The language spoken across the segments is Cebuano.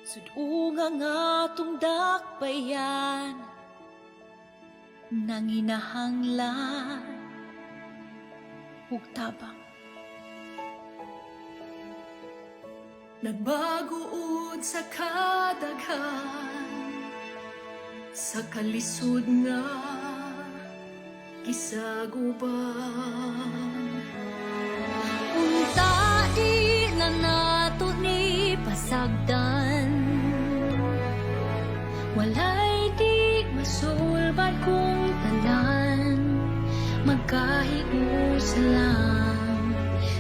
Sud-ong ang atong dakbayan, nanginahanglan ug tabang. Nagbaguod sa kadaghan sa kalisod nga gisaguban. Unta di na nato ni pasagdan. Walay di masulbad kung tanan magkahiusa lang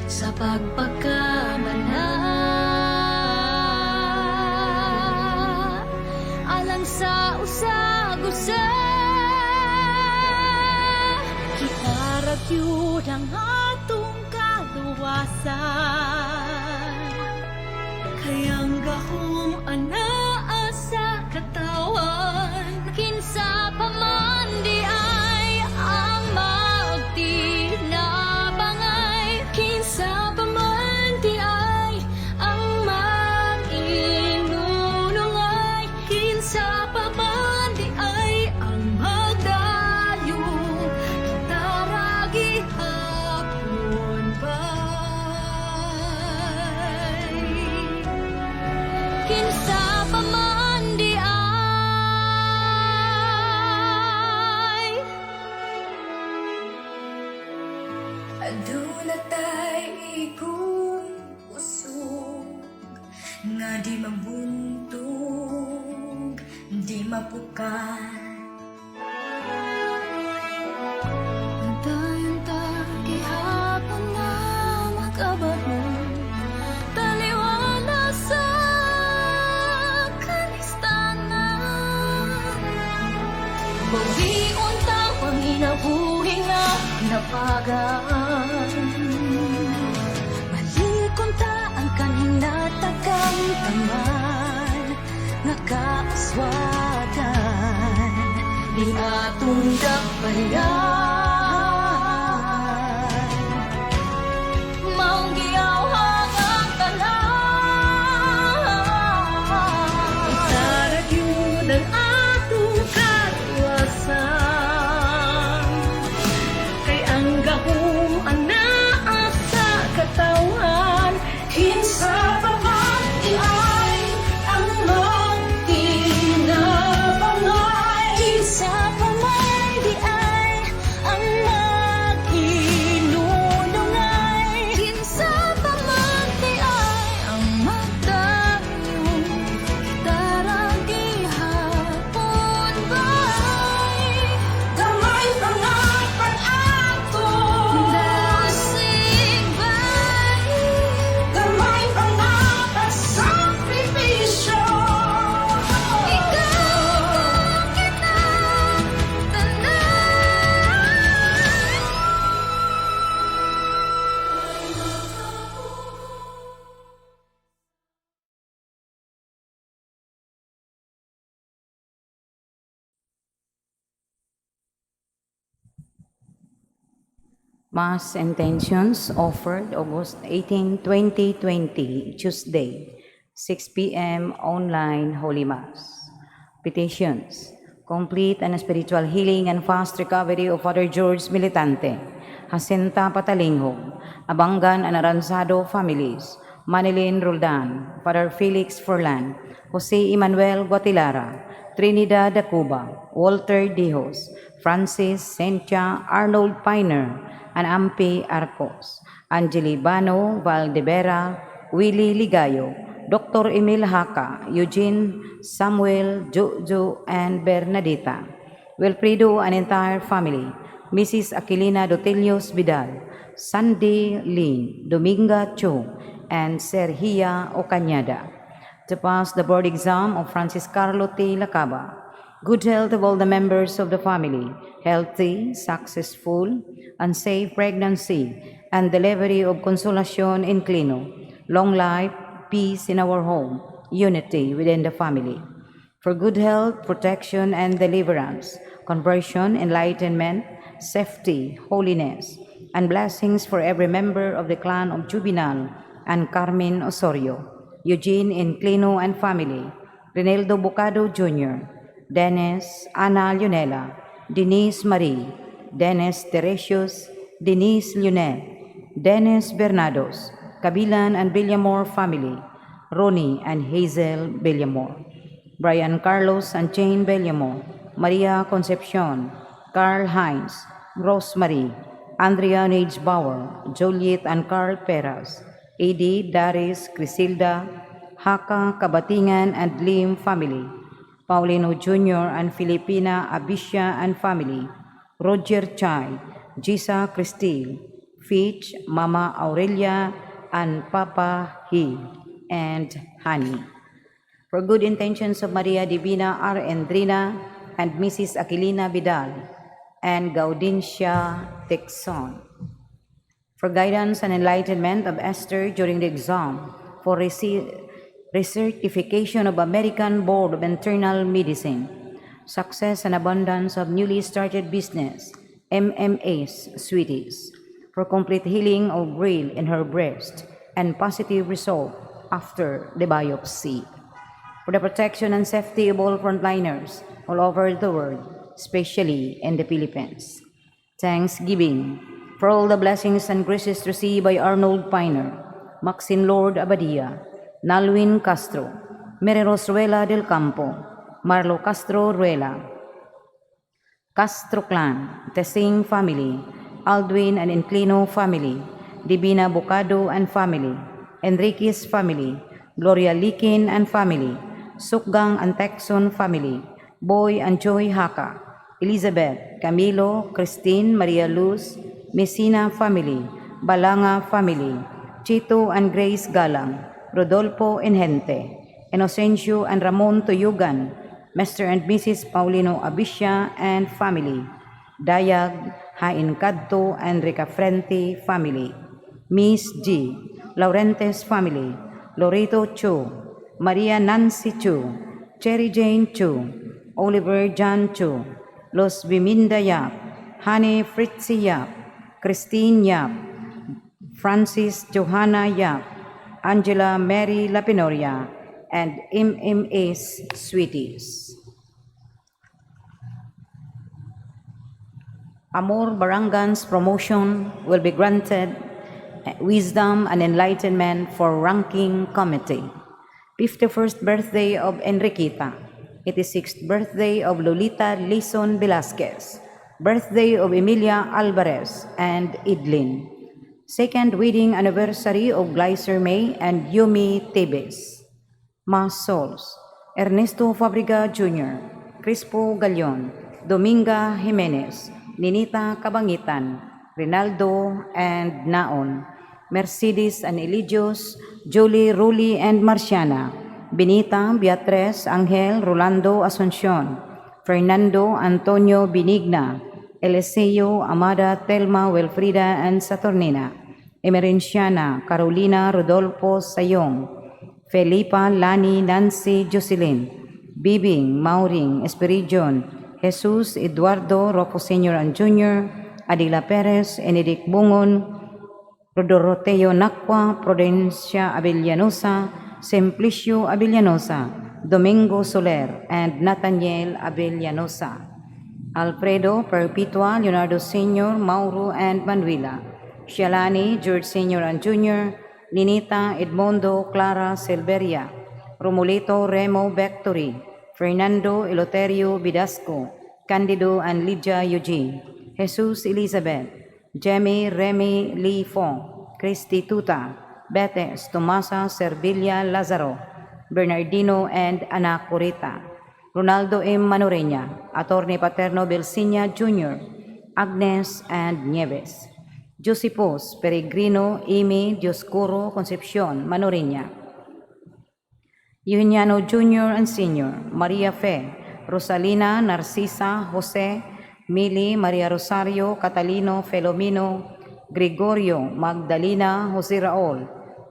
sa pagpagkamala alang sa usag-usa. Kita ra gyud ang atong kaluwasan. Kay ang gahom anaa sa katawhan. Kinsa pa man diay ang magtinabangay? Kinsa pa man diay ang mag-inunungay? Kinsa pa man diay ang magdayo? Kita ra gihapon bay. Kinsa pa man diay? Aduna tay igong kusog nga di mabuntog, di mapukan. Nagdayon ta gihapon nga makabarong taliwala sa kanistanan. Bawion ta panginabuhi nga napagaan. Balikon ta ang kanhing natakamtaman nga kaaswagan ni atong dakbayan. Maong giyawhag ang tanan. Kita ra gyud ang atong kaluwasan. Kay ang gahom anaa sa katawhan. Kinsa pa man diay ang magtinabangay? Kinsa pa man diay ang mag-inunungay? Kinsa pa man diay ang magdayo? Kita ra gihapon bay. Gamay pa nga pag-ato. Dasig bay. Gamay pa nga pagsakripisyo. Ikaw, ako, kita tanan. Mass intentions offered August 18, 2020, Tuesday, 6 p.m. online Holy Mass. Petitions. Complete and spiritual healing and fast recovery of Father George Militante, Jacinta Patalinghog, Abangan and Aranzado families, Manilyn Roldan, Father Felix Furlan, Jose Emmanuel Guatilara, Trinidad Dacuba, Walter Dijos, Francis Cynthia Arnold Piner, and Ampi Arcos, Angeli Bano Valdevera, Willie Ligayo, Dr. Emil Haka, Eugene Samuel Jojo, and Bernadita. Wilfredo and entire family, Mrs. Aquilina Dotelios Vidal, Sandy Lin, Dominga Cho, and Serhia Ocañada. To pass the board exam of Francis Carlo T. Lacaba. Good health of all the members of the family, healthy, successful, and safe pregnancy, and delivery of Consolacion Inclino, long life, peace in our home, unity within the family. For good health, protection, and deliverance, conversion, enlightenment, safety, holiness, and blessings for every member of the clan of Juvenal and Carmen Osorio. Eugene Inclino and family, Reneldo Bucado Jr., Dennis, Ana Leonela, Denise Marie, Dennis Teresius, Denise Lionel, Dennis Bernados, Kabilan and Villamor family, Ronnie and Hazel Villamor, Brian Carlos and Jane Villamor, Maria Concepcion, Carl Heinz, Rosemary, Andrea Bauer, Juliet and Carl Peras, Eddie, Daris, Crisilda, Haka, Kabatingan and Lim family, Paulino Jr. and Filipina Abisha and family, Roger Chai, Gisa Cristil, Fitch, Mama Aurelia, and Papa He, and Honey. For good intentions of Maria Divina R. Endrina and Mrs. Aquilina Vidal and Gaudencia Texon. For guidance and enlightenment of Esther during the exam for recertification of American Board of Internal Medicine, success and abundance of newly started business, MMA's Sweeties, for complete healing of grill in her breast and positive result after the biopsy, for the protection and safety of all frontliners all over the world, especially in the Philippines. Thanksgiving for all the blessings and graces received by Arnold Piner, Maxine Lord Abadia, Nalwin Castro, Mary Rose Ruela del Campo, Marlo Castro Ruela, Castro Clan, Tessing Family, Aldwin and Inclino Family, Divina Bocado and Family, Enriquez Family, Gloria Likin and Family, Sukgang and Texon Family, Boy and Joy Haka, Elizabeth, Camilo, Christine, Maria Luz, Messina Family, Balanga Family, Chito and Grace Galang, Rodolfo Engente, Inocencio and Ramon Tuyugan, Mr. and Mrs. Paulino Abisha and family, Dayag, Hain Kadto and Ricafrente family, Miss G, Laurentes family, Loreto Chu, Maria Nancy Chu, Cherry Jane Chu, Oliver John Chu, Los Biminda Yap, Honey Fritzy Yap, Christine Yap, Francis Johanna Yap, Angela Mary Lapinoria, and MMA's Sweeties. Amor Barangan's promotion will be granted wisdom and enlightenment for ranking committee. 51st birthday of Enriquita. 86th birthday of Lolita Lison Velasquez. Birthday of Emilia Alvarez and Idlin. Second wedding anniversary of Gleiser May and Yumi Tebes. Mass Souls, Ernesto Fabriga Jr., Crispo Galion, Dominga Jimenez, Ninita Cabangitan, Rinaldo and Naon, Mercedes and Eligios, Julie Ruli and Marciana, Benita, Beatriz, Angel, Rolando Asuncion, Fernando Antonio Benigna, Eliseo, Amada, Telma, Wilfrida, and Saturnina, Emerenciana, Carolina, Rodolfo, Sayong, Felipa, Lani, Nancy, Jocelyn, Bibing, Mauring, Esperidion, Jesus, Eduardo, Rocco Sr. and Jr., Adila Perez, Enedic Bungon, Rodoroteo Nacua, Prudencia Abellanosa, Simplicio Abellanosa, Domingo Soler, and Nathaniel Abellanosa. Alfredo, Perpetua, Leonardo Sr., Mauro, and Manuela. Shalani, George Sr. and Jr., Ninita, Edmondo, Clara, Silveria, Romulito, Remo, Victory, Fernando, Eloterio, Vidasco, Candido, and Lydia Eugene, Jesus, Elizabeth, Jemmy, Remy, Lee Fong, Christy Tuta, Betes, Tomasa, Servilla, Lazaro, Bernardino, and Ana Corita. Ronaldo M. Manoreña, Attorney Paterno Belsinia Jr., Agnes and Nieves. Josepos, Peregrino, Amy, Dioscuro, Concepcion, Manoreña. Eugeniano Jr. and Sr., Maria Fe, Rosalina, Narcisa, Jose, Mili, Maria Rosario, Catalino, Felomino, Gregorio, Magdalena, Jose Raul,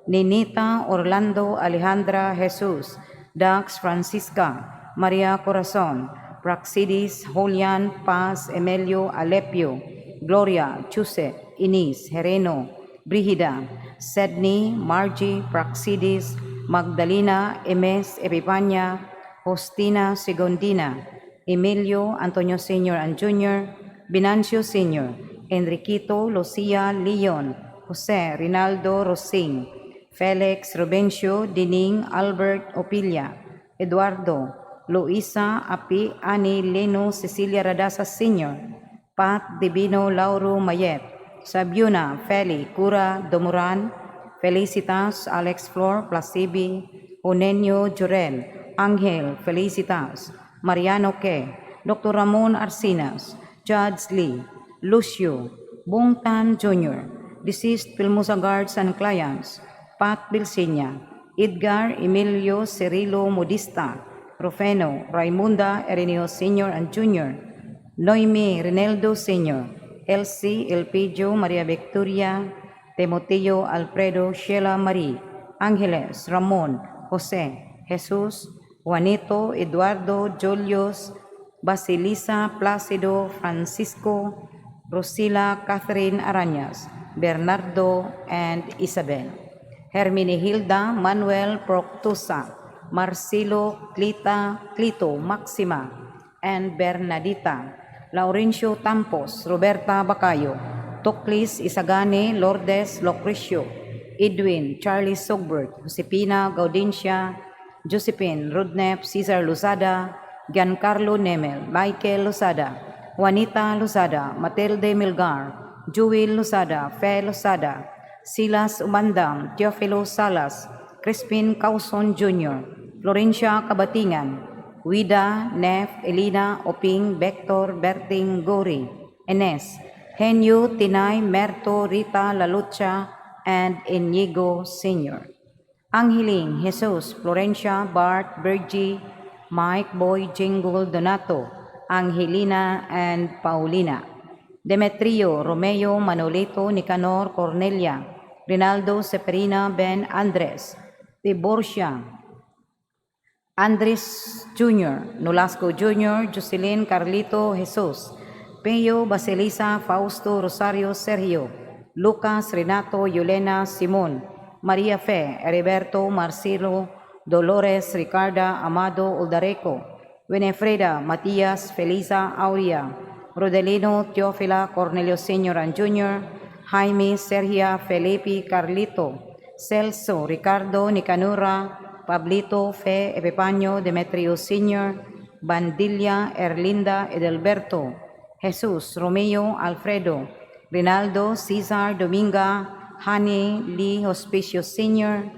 Ninita, Orlando, Alejandra, Jesus, Dax, Francisca, Maria Corazon, Praxidis, Julian, Paz, Emilio, Alepio, Gloria, Chuse, Inis, Hereno, Brigida, Sedney, Margie, Praxidis, Magdalena, Emes, Epipanya, Faustina, Segondina, Emilio, Antonio Sr. and Jr., Venancio Sr., Enriquito, Lucia, Leon, Jose, Rinaldo, Rosing, Felix, Rubencio, Dining, Albert, Opilia, Eduardo, Luisa, Api, Ani, Leno, Cecilia Radasa Sr., Pat, Divino, Lauro, Mayet, Sabiuna, Feli, Cura, Domuran, Felicitas, Alex Flor, Placibi, Onenio, Jurel, Angel, Felicitas, Mariano Ke, Dr. Ramon Arcinas, Judge Lee, Lucio, Bongtan Jr., deceased Pilmusa guards and clients, Pat Bilsinya, Edgar Emilio Cirilo Modista, Rufeno, Raimunda Erineo Sr. and Jr., Noemi Rinaldo Sr., Elsie Elpidio Maria Victoria, Timoteo Alfredo Sheila Marie, Angeles Ramon, Jose, Jesus, Juanito Eduardo Julius, Basilisa Placido Francisco, Rosila Catherine Arañas, Bernardo and Isabel. Herminihilda Manuel Proctusa, Marcelo Clita Clito Maxima, and Bernadita, Laurencio Tampos, Roberta Bacayo, Toclis Isagani, Lourdes Lucrecio, Edwin, Charlie Sogbert, Josepina Gaudencia, Josephine Rudnep, Cesar Lozada, Giancarlo Nemel, Michael Lozada, Juanita Lozada, Matilde Milgar, Jewel Lozada, Fe Lozada, Silas Umandam, Teofilo Salas, Crispin Causon Jr., Florencia Cabatingan, Wida, Nef, Elina, Oping, Vector, Berting, Gori, Enes, Henyo, Tinay, Merto, Rita, Lalucha, and Inigo Sr. Angheling, Jesus, Florencia, Bart, Virgie, Mike, Boy, Jingle, Donato, Angelina, and Paulina. Demetrio, Romeo, Manolito, Nicanor, Cornelia, Rinaldo, Seferina, Ben, Andres, Tiborcia, Andres Jr., Nolasco Jr., Jocelyn, Carlito, Jesus, Peo, Basilisa, Fausto, Rosario, Sergio, Lucas, Renato, Yolena, Simon, Maria Fe, Heriberto, Marcelo, Dolores, Ricarda, Amado, Oldareco, Winefreda, Matias, Felisa, Aurea, Rodelino, Teofila, Cornelio Sr. and Jr., Jaime, Sergia, Felipe, Carlito, Celso, Ricardo, Nicanora, Pablito, Fe, Epipanio, Demetrio Sr., Bandilla, Erlinda, Edelberto, Jesus, Romeo, Alfredo, Rinaldo, Cesar, Dominga, Hani, Lee, Hospicio Sr.,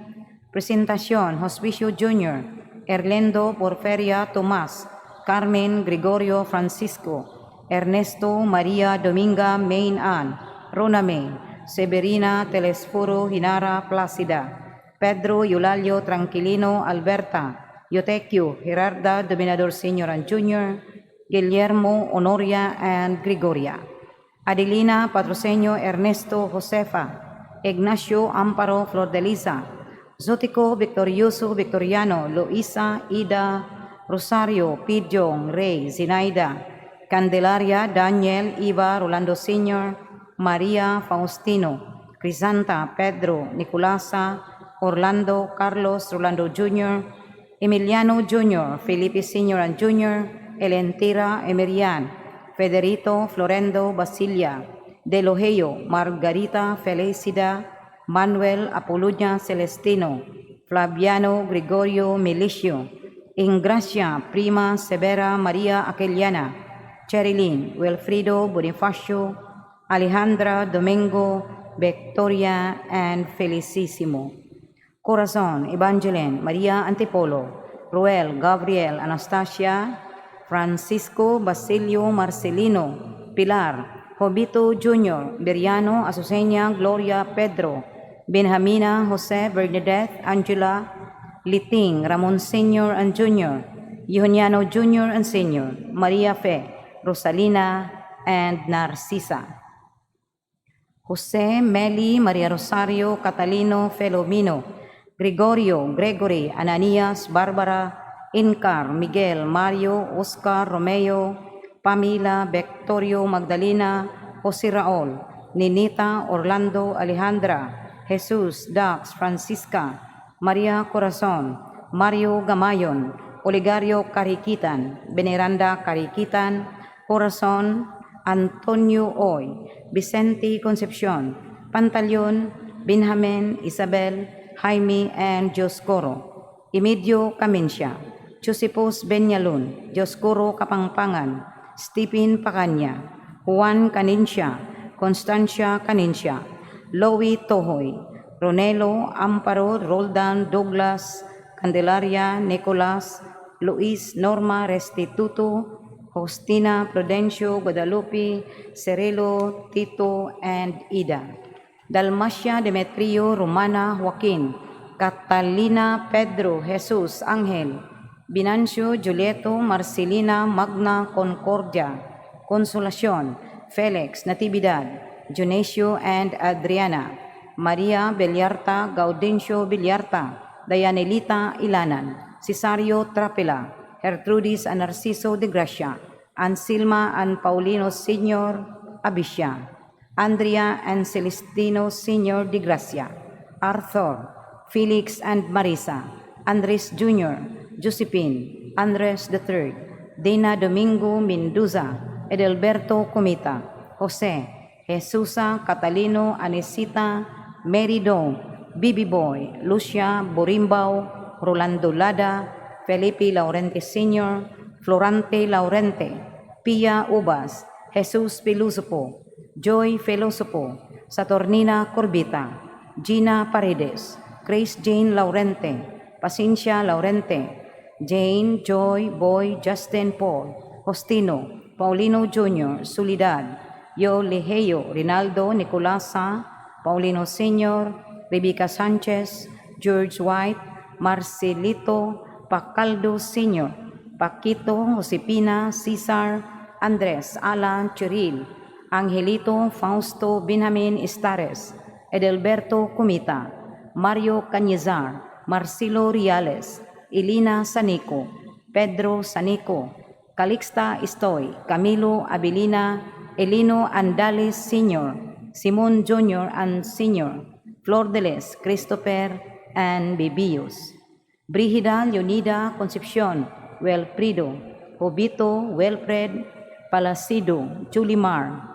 Presentacion, Hospicio Jr., Erlendo, Porferia, Tomas, Carmen, Gregorio, Francisco, Ernesto, Maria, Dominga, Main Ann, Rona May, Severina, Telesforo, Hinara, Placida, Pedro, Eulalio, Tranquilino, Alberta, Yotequio, Gerarda, Dominador Sr. and Jr., Guillermo, Honoria, and Gregoria. Adelina, Patrocenio, Ernesto, Josefa, Ignacio, Amparo, Flordelisa, Zotico, Victorioso, Victoriano, Luisa, Ida, Rosario, Pidjong, Rey, Zinaida, Candelaria, Daniel, Eva, Rolando Sr., Maria, Faustino, Crisanta, Pedro, Nicolasa, Orlando, Carlos, Rolando Jr., Emiliano Jr., Felipe Sr. and Jr., Elentira, Emerian, Federito, Florendo, Basilia, Deloheo, Margarita, Felicida, Manuel, Apolonia, Celestino, Flaviano, Gregorio, Milicio, Ingracia, Prima, Severa, Maria, Aqueliana, Cherilyn, Wilfredo, Bonifacio, Alejandra, Domingo, Victoria, and Felicissimo. Corazon, Evangeline, Maria Antipolo, Ruel, Gabriel, Anastasia, Francisco, Basilio, Marcelino, Pilar, Jobito Jr., Beriano, Azucena, Gloria, Pedro, Benjamina, Jose, Bernadette, Angela, Liting, Ramon Sr. and Jr., Eugenio Jr. and Sr., Maria Fe, Rosalina, and Narcisa. Jose, Meli, Maria Rosario, Catalino, Felomino, Gregorio, Gregory, Ananias, Barbara, Incar, Miguel, Mario, Oscar, Romeo, Pamela, Victorio, Magdalena, Jose Raul, Ninita, Orlando, Alejandra, Jesus, Dax, Francisca, Maria Corazon, Mario Gamayon, Oligario Karikitan, Veneranda Karikitan, Corazon, Antonio Oy, Vicente Concepcion, Pantaleon, Benjamin, Isabel, Jaime, and Dioscoro, Emilio Camencia, Josepos Benyalon, Dioscoro Kapangpangan, Stephen Pacanya, Juan Canencia, Constancia Canencia, Lowy Tohoy, Ronelo, Amparo, Roldan, Douglas, Candelaria, Nicolas, Luis, Norma, Restituto, Faustina, Prudencio, Guadalupe, Cerilo, Tito, and Ida. Dalmacia, Demetrio, Romana, Joaquin, Catalina, Pedro, Jesus, Angel, Binancio, Julieto, Marcelina, Magna, Concordia, Consolacion, Felix, Natividad, Junesio, and Adriana, Maria Villarta, Gaudencio Villarta, Dayanelita Ilanan, Cesario Trapela, Gertrudis and Narciso de Gracia, Ansilma and Paulino Senior Abisha, Andrea and Celestino Senior de Gracia, Arthur, Felix and Marisa, Andres Jr., Josephine, Andres III, Dina Domingo Mendoza, Edelberto Comita, Jose, Jesusa Catalino Anisita, Mary Do, Bibi Boy, Lucia Borimbao, Rolando Lada, Felipe Laurente Sr., Florante Laurente, Pia Ubas, Jesus Pilusopo, Joy Felosopo, Saturnina Corbita, Gina Paredes, Grace Jane Laurente, Pacincia Laurente, Jane, Joy, Boy, Justin Paul, Justino, Paulino Jr., Solidad, Yo Leheo, Rinaldo, Nicolasa, Paulino Sr., Rebecca Sanchez, George White, Marcelito Pacaldo Sr., Paquito, Josepina, Cesar, Andres, Alan, Chiril, Angelito, Fausto, Benjamin Estares, Edelberto Comita, Mario Cañizar, Marcelo Riales, Elena Sanico, Pedro Sanico, Calixta Estoy, Camilo Abilina, Elino Andales Sr., Simon Jr. and Sr., Flor Deles, Christopher, and Bibius. Brigida Leonida Concepcion, Wilfredo, Jobito, Wilfred, Palacido, Julimar,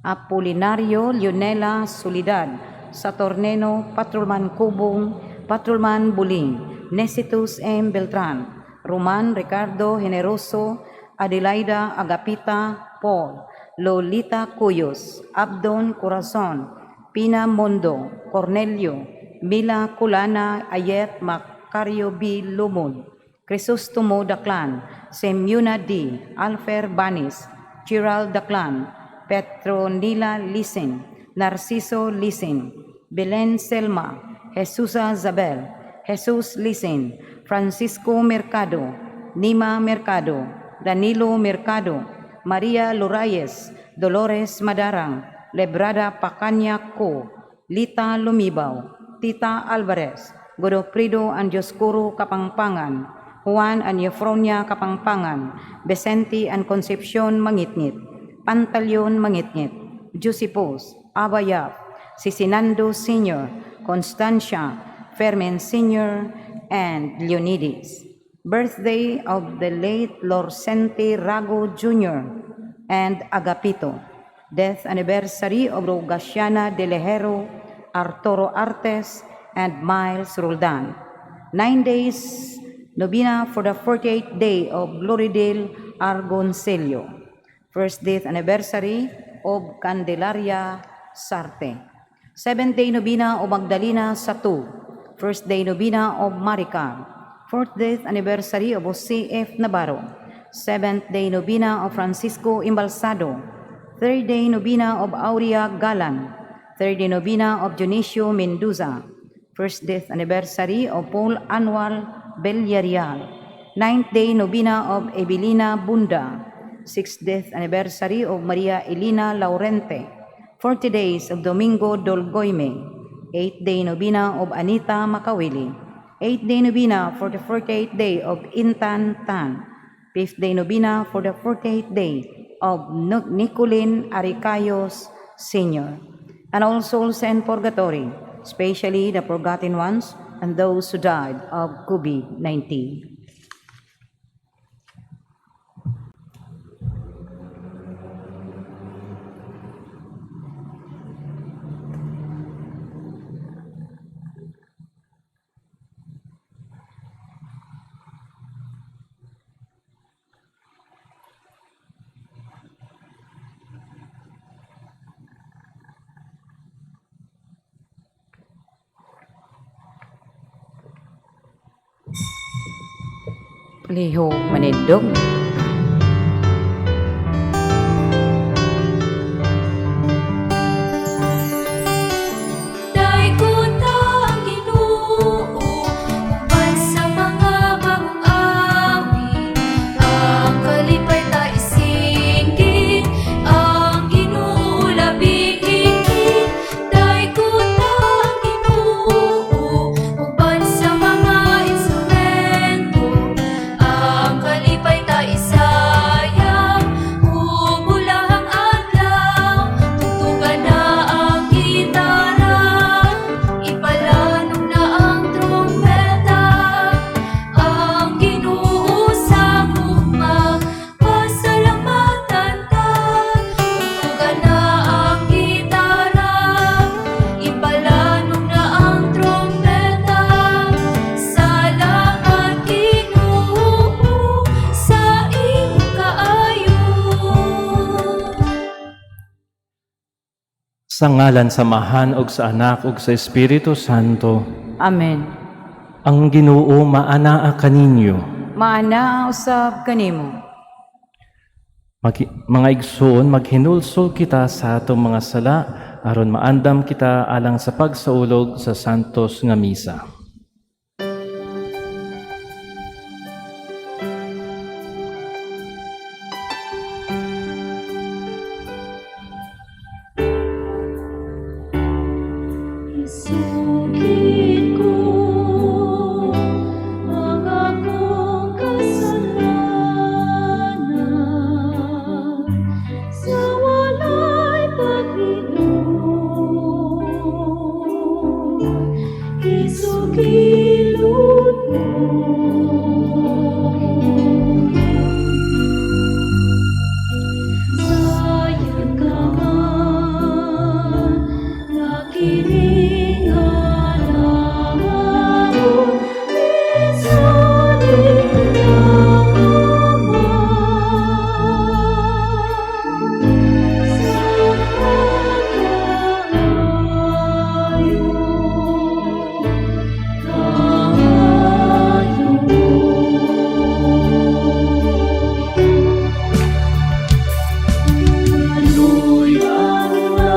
Apolinario, Leonela, Solidad, Satorneno, Patrolman Kubong, Patrolman Buling, Nesitus M. Beltran, Roman Ricardo Generoso, Adelaida Agapita Paul, Lolita Cuyos, Abdon Corazon, Pina Mondo, Cornelio, Mila Kulana Ayet Macario B. Lumod, Crisostomo Daclan, Semyuna D., Alfer Banis, Gerald Daclan, Petronila Lisin, Narciso Lisin, Belen Selma, Jesusa Zabel, Jesus Lisin, Francisco Mercado, Nima Mercado, Danilo Mercado, Maria Lurayes, Dolores Madarang, Lebrada Pacanya Co, Lita Lumibaw, Tita Alvarez, Godofredo and Dioscuro Kapangpangan, Juan and Eufronia Kapangpangan, Vicente and Concepcion Mangitngit, Pantaleon Mangitngit, Josepos, Abayap, Sisinando Sr., Constancia, Fermin Sr., and Leonides. Birthday of the late Lorcente Rago Jr. and Agapito. Death anniversary of Rogaciana de Lejero, Arturo Artes, and Miles Roldan. 9 days novena for the 48th day of Gloridel Argoncelio. First death anniversary of Candelaria Sarte. Seventh day novena of Magdalena Satu. First day novena of Maricar. Fourth death anniversary of Jose F. Navarro. Seventh day novena of Francisco Embalsado. Third day novena of Aurea Galan. Third day novena of Dionisio Mendoza. First death anniversary of Paul Anwar Villarreal. Ninth day novena of Evelina Bunda. Sixth death anniversary of Maria Elena Laurente. 40 days of Domingo Dolgoime. Eighth day novena of Anita Makawili. Eighth day novena for the 48th day of Intan Tan. Fifth day novena for the 48th day of Nicolin Aricayos Sr. And all souls in purgatory, especially the forgotten ones. and those who died of COVID-19. Palihog manindog. Daygon ta ang Ginoo uban sa mga bagong awit. Ang kalipay ta isinggit, ang Ginoo labing higit. Daygon ta ang Ginoo uban sa mga instrumento. Ang kalipay ta isayaw ug bulahang adlaw. Tugtugan na ang gitara, ipalanog na ang trumpeta. Ang Ginoo sa gugma, pasalamatan ta. Tugtugan na ang gitara, ipalanog na ang trumpeta. Salamat, Ginoo, sa imong kaayo. Sa ngalan sa Amahan ug sa Anak ug sa Espiritu Santo. Amen. Ang Ginoo maanaa kaninyo. Maana usab kanimo. Mga igsoon, maghinulsol kita sa atong mga sala aron maandam kita alang sa pagsaulog sa santos nga misa. Isugid ko ang akong kasalanan sa walay paghinulsol. Isugilon ko. Sayang ka man, nakining alangaon, isalig na naman sa kaayo, kaayo. Kaluyan na,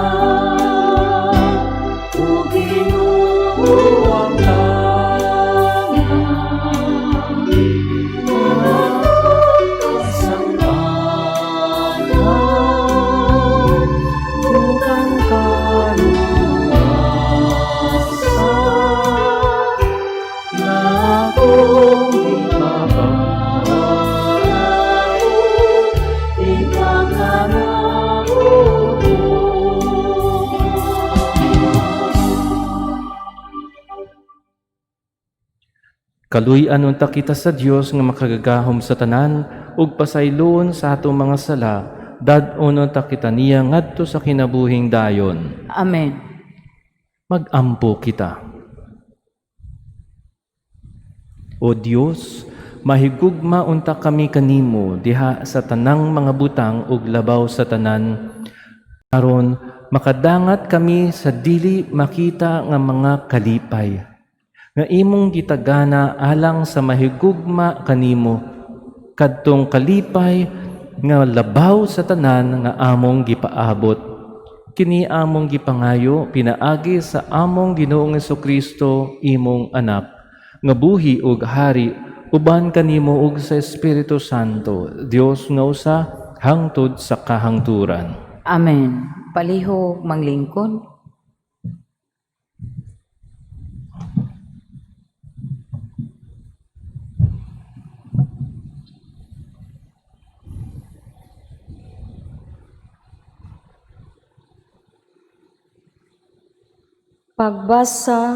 O Ginoo ang tama, mga kasalanan, bukang kaluwasan, na akong ipapangako, ipangako. Kaluy-an unta kita sa Dios nga makagagahom sa tanan ug pasayloon sa atong mga sala, dad-on unta kita niya ngadto sa kinabuhing dayon. Amen. Magampo kita. O Dios, mahigugma unta kami kanimo diha sa tanang mga butang ug labaw sa tanan, aron makadangat kami sa dili makita nga mga kalipay nga imong gitagana alang sa mahigugma kanimo, kadtong kalipay nga labaw sa tanan nga among gipaabot. Kini among gipangayo pinaagi sa among Ginoong Kristo, imong anak, nga buhi ug hari uban kanimo ug sa Espiritu Santo, Dios nga usa hangtod sa kahangturan. Amen. Palihog manglingkod. Pagbasa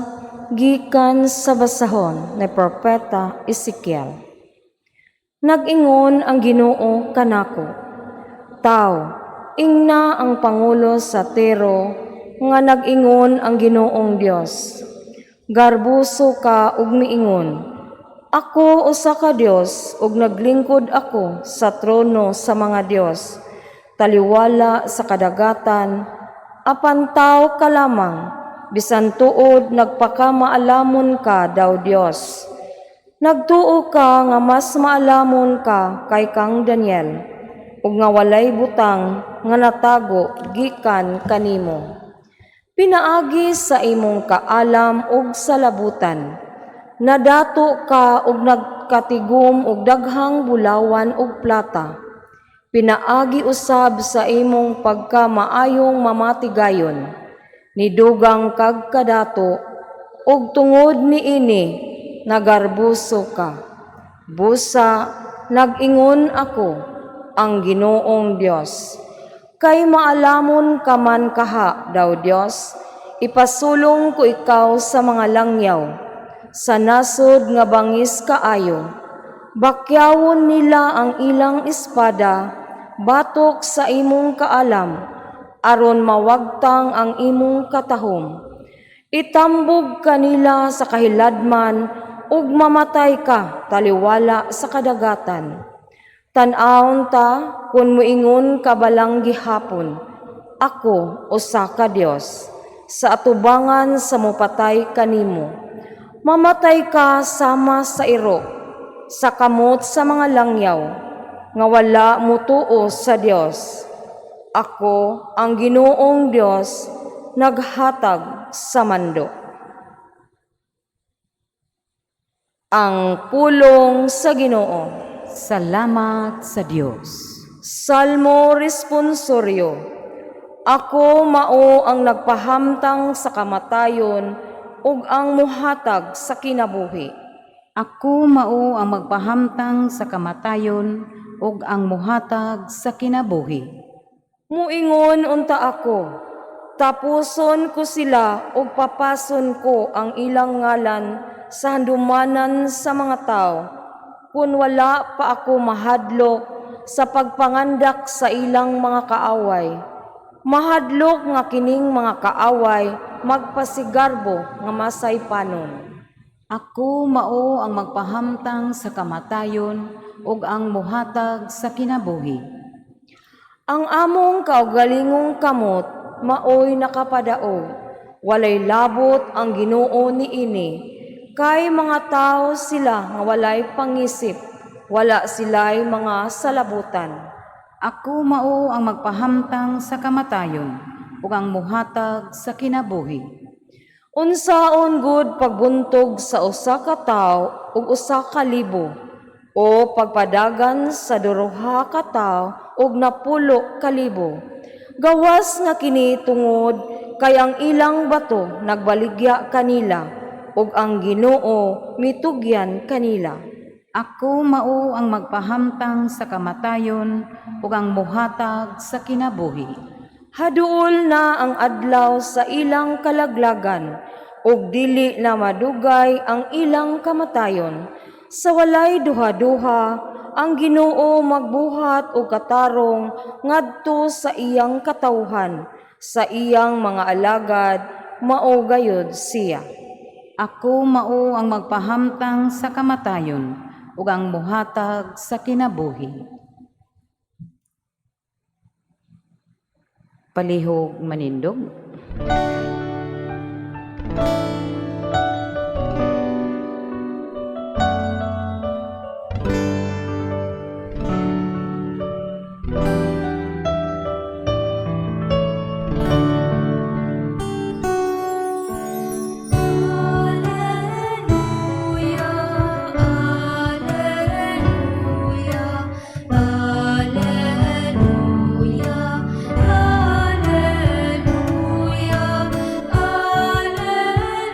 Gikan sa basahon ni Propeta Ezekiel. Nag-ingon ang Ginoo kanako, "Taw, ingna ang pangulo sa Tiro nga nag-ingon ang Ginoong Dios. Garbuso ka ug miingon, 'Ako usa ka dios ug naglingkod ako sa trono sa mga dios, taliwala sa kadagatan,' apan tawo ka lamang, bisan tuod nagpakamaalamon ka daw Dios. Nagtuo ka nga mas maalamon ka kay kang Daniel, ug nga walay butang nga natago gikan kanimo. Pinaagi sa imong kaalam ug salabutan, nadato ka ug nagkatigom og daghang bulawan ug plata. Pinaagi usab sa imong pagkamaayong mamatigayon, nidugang kag kadato, ug tungod niini nagarbuso ka. Busa nag-ingon ako, ang Ginoong Dios. Kay maalamon ka man kaha daw Dios, ipasulong ko ikaw sa mga langyaw, sa nasod nga bangis kaayo. Bakyawon nila ang ilang espada batok sa imong kaalam, aron mawagtang ang imong katahom. Itambog ka nila sa kahiladman ug mamatay ka taliwala sa kadagatan. Tan-awon ta kung muingon ka balang gihapon, 'Ako usa ka Dios,' sa atubangan sa mupatay kanimo. Mamatay ka sama sa iro, sa kamot sa mga langyaw, nga wala mutuo sa Dios. Ako, ang Ginoong Dios, naghatag sa mando." Ang pulong sa Ginoo. Salamat sa Dios. Salmo Responsorio. Ako mao ang nagpahamtang sa kamatayon ug ang muhatag sa kinabuhi. Ako mao ang magpahamtang sa kamatayon ug ang muhatag sa kinabuhi. Muingon unta ako, tapuson ko sila ug papason ko ang ilang ngalan sa handumanan sa mga tao, kun wala pa ako mahadlok sa pagpangandak sa ilang mga kaaway. Mahadlok nga kining mga kaaway magpasigarbo nga masaypanon. Ako mao ang magpahamtang sa kamatayon ug ang muhatag sa kinabuhi. Ang among kaugalingong kamot maoy nakapadaog. Walay labot ang Ginoo niini. Kay mga tao sila nga walay pangisip, wala sila'y mga salabutan. Ako mao ang magpahamtang sa kamatayon ug ang muhatag sa kinabuhi. Unsaon gud pagbuntog sa usa ka tawo ug 1,000 o pagpadagan sa duha ka tawo og 10,000? Gawas nga kini tungod kay ang ilang bato nagbaligya kanila ug ang Ginoo mitugyan kanila. Ako mao ang magpahamtang sa kamatayon ug ang muhatag sa kinabuhi. Haduol na ang adlaw sa ilang kalaglagan ug dili na madugay ang ilang kamatayon. Sa walay duha-duha, ang Ginoo magbuhat og katarong ngadto sa iyang katawhan, sa iyang mga alagad, mao gayud siya. Ako mao ang magpahamtang sa kamatayon ug ang muhatag sa kinabuhi. Palihog manindog. Alleluia, Alleluia, Alleluia, Alleluia, Alleluia.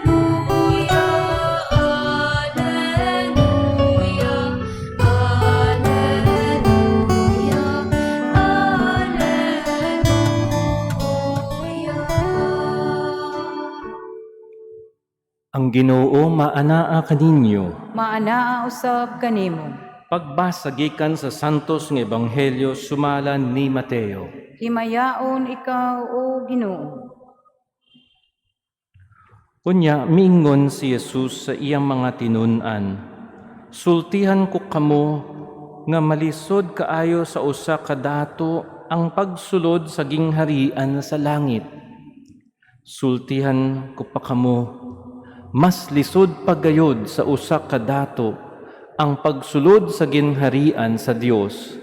Ang Ginoo maanaa kaninyo. Maanaa usab kanimo. Pagbasa gikan sa Santos nga Ebanghelyo sumala ni Mateo. Himayaon ikaw, O Ginoo. Unya miingon si Jesus sa iyang mga tinun-an, "Sultihan ko kamo nga malisod kaayo sa usa ka dato ang pagsulod sa gingharian sa langit. Sultihan ko pa kamo, mas lisod pa gayod sa usa ka dato ang pagsulod sa gingharian sa Dios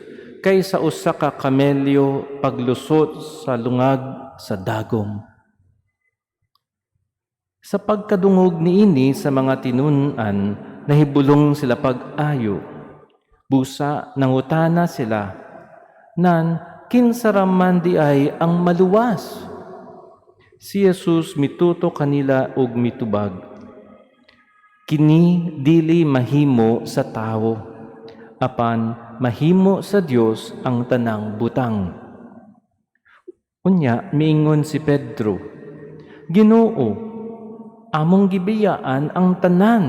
kaysa usa ka kamelyo paglusot sa lungag sa dagom." Sa pagkadungog niini sa mga tinun-an, nahibulong sila pag-ayo. Busa nangutana sila, "Nan, kinsa ra man diay ang maluwas?" Si Jesus mituto kanila ug mitubag, "Kini dili mahimo sa tawo, apan mahimo sa Dios ang tanang butang." Unya miingon si Pedro, "Ginoo, among gibiyaan ang tanan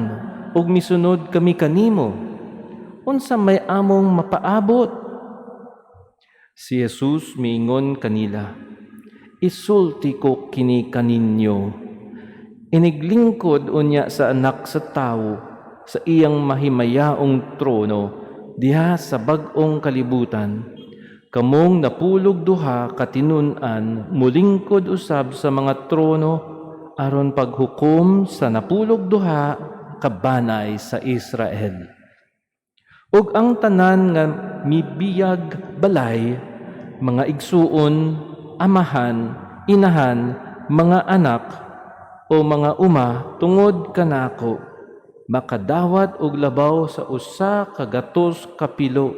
ug misunod kami kanimo. Unsa may among mapaabot?" Si Jesus miingon kanila, "Isulti ko kini kaninyo. Iniglingkod unya sa Anak sa Tawo sa iyang mahimayaong trono diha sa bag-ong kalibutan, kamong 12 ka tinun-an mulingkod usab sa mga trono aron paghukom sa 12 ka banay sa Israel. Ug ang tanan nga mibiyag balay, mga igsuon, amahan, inahan, mga anak o mga uma tungod kanako, makadawat og labaw sa 100 kapilo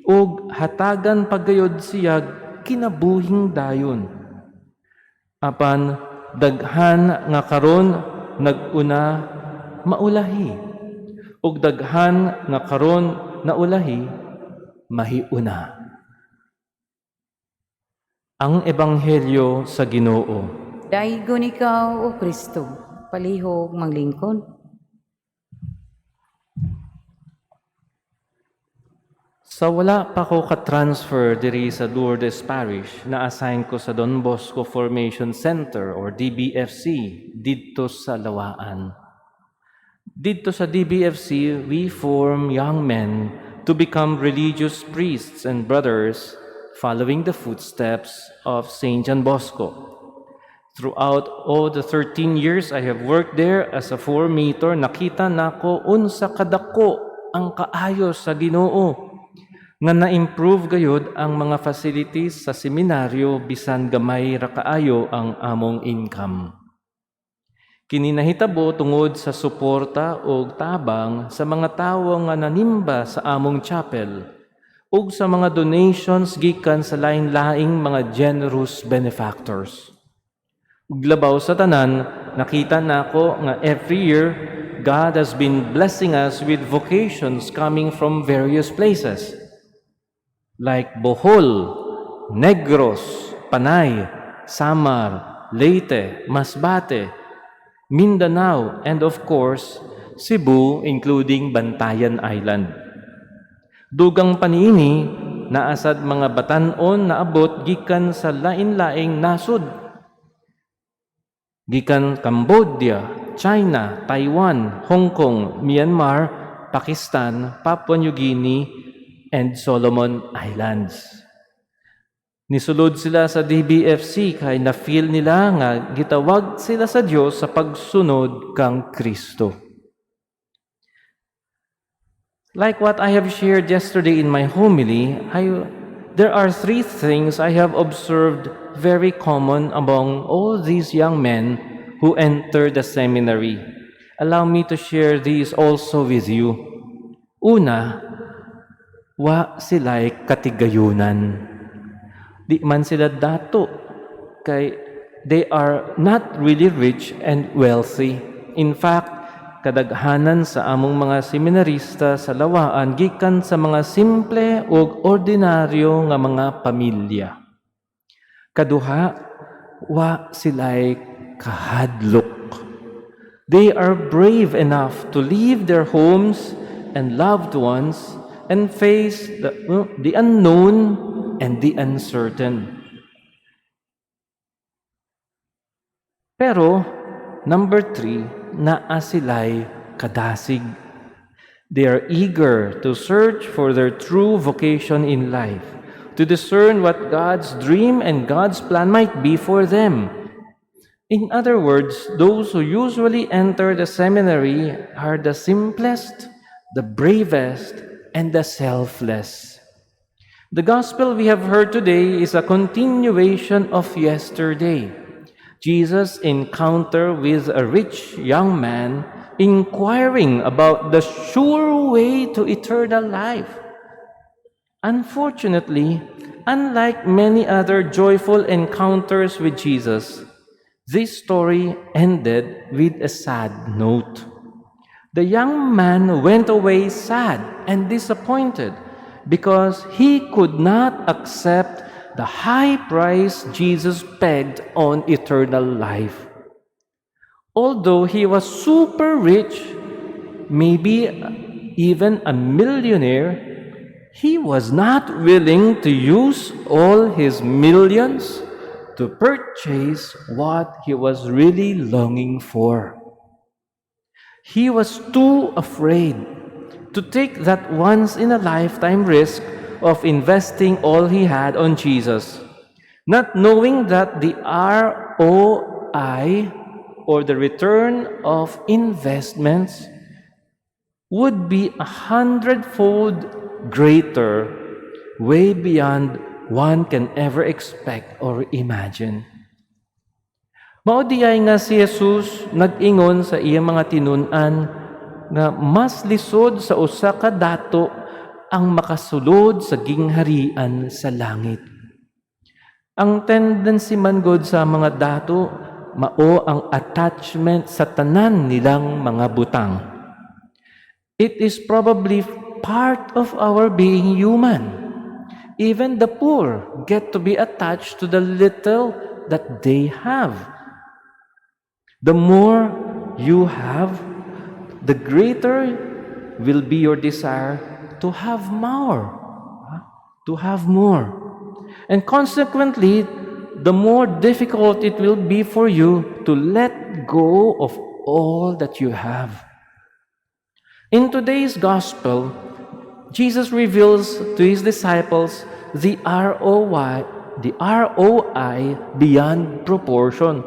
ug hatagan pa gayod siya kinabuhing dayon. Apan daghan nga karon nag-una maulahi, ug daghan nga karon naulahi mahiuna." Ang Ebanghelyo sa Ginoo. Daygon ikaw, O Kristo. Palihog maglingkod. Sa wala pa ko ka-transfer diri sa Lourdes Parish, na-assign ko sa Don Bosco Formation Center or DBFC didto sa Lawaan. Didto sa DBFC, we form young men to become religious priests and brothers following the footsteps of Saint John Bosco. Throughout all the 13 years I have worked there as a formator, nakita nako unsa kadako ang kaayo sa Ginoo nga na-improve gayud ang mga facilities sa seminaryo bisan gamay ra kaayo ang among income. Kini nahitabo tungod sa suporta ug tabang sa mga tawo nga nanimba sa among chapel ug sa mga donations gikan sa lain-laing mga generous benefactors. Ug labaw sa tanan, nakita nako nga every year God has been blessing us with vocations coming from various places like Bohol, Negros, Panay, Samar, Leyte, Masbate, Mindanao, and of course, Cebu, including Bantayan Island. Dugang pa niini, naa sad mga batan-on naabot gikan sa lain-laing nasod. Gikan Cambodia, China, Taiwan, Hong Kong, Myanmar, Pakistan, Papua New Guinea, and Solomon Islands. Nisulod sila sa DBFC kay na-feel nila nga gitawag sila sa Dios sa pagsunod kang Kristo. Like what I have shared yesterday in my homily, there are three things I have observed very common among all these young men who enter the seminary. Allow me to share these also with you. Una, wa sila'y katigayunan. Di man sila dato kay they are not really rich and wealthy. In fact, kadaghanan sa among mga seminarista sa Lawaan gikan sa mga simple ug ordinaryo nga mga pamilya. Kaduha, wa sila'y kahadlok. They are brave enough to leave their homes and loved ones and face the unknown and the uncertain. Pero, number three, naa sila'y kadasig. They are eager to search for their true vocation in life, to discern what God's dream and God's plan might be for them. In other words, those who usually enter the seminary are the simplest, the bravest, and the selfless. The gospel we have heard today is a continuation of yesterday. Jesus' encounter with a rich young man inquiring about the sure way to eternal life. Unfortunately, unlike many other joyful encounters with Jesus, this story ended with a sad note. The young man went away sad and disappointed because he could not accept the high price Jesus pegged on eternal life. Although he was super rich, maybe even a millionaire, he was not willing to use all his millions to purchase what he was really longing for. He was too afraid to take that once in a lifetime risk of investing all he had on Jesus, not knowing that the ROI, or the return of investments, would be a hundredfold greater, way beyond one can ever expect or imagine. Mao diay nga si Jesus nag-ingon sa iyang mga tinun-an nga mas lisod sa usa ka dato ang makasulod sa gingharian sa langit. Ang tendency man gud sa mga dato mao ang attachment sa tanan nilang mga butang. It is probably part of our being human. Even the poor get to be attached to the little that they have. The more you have, the greater will be your desire to have more. To have more. And consequently, the more difficult it will be for you to let go of all that you have. In today's gospel, Jesus reveals to his disciples the ROI beyond proportion,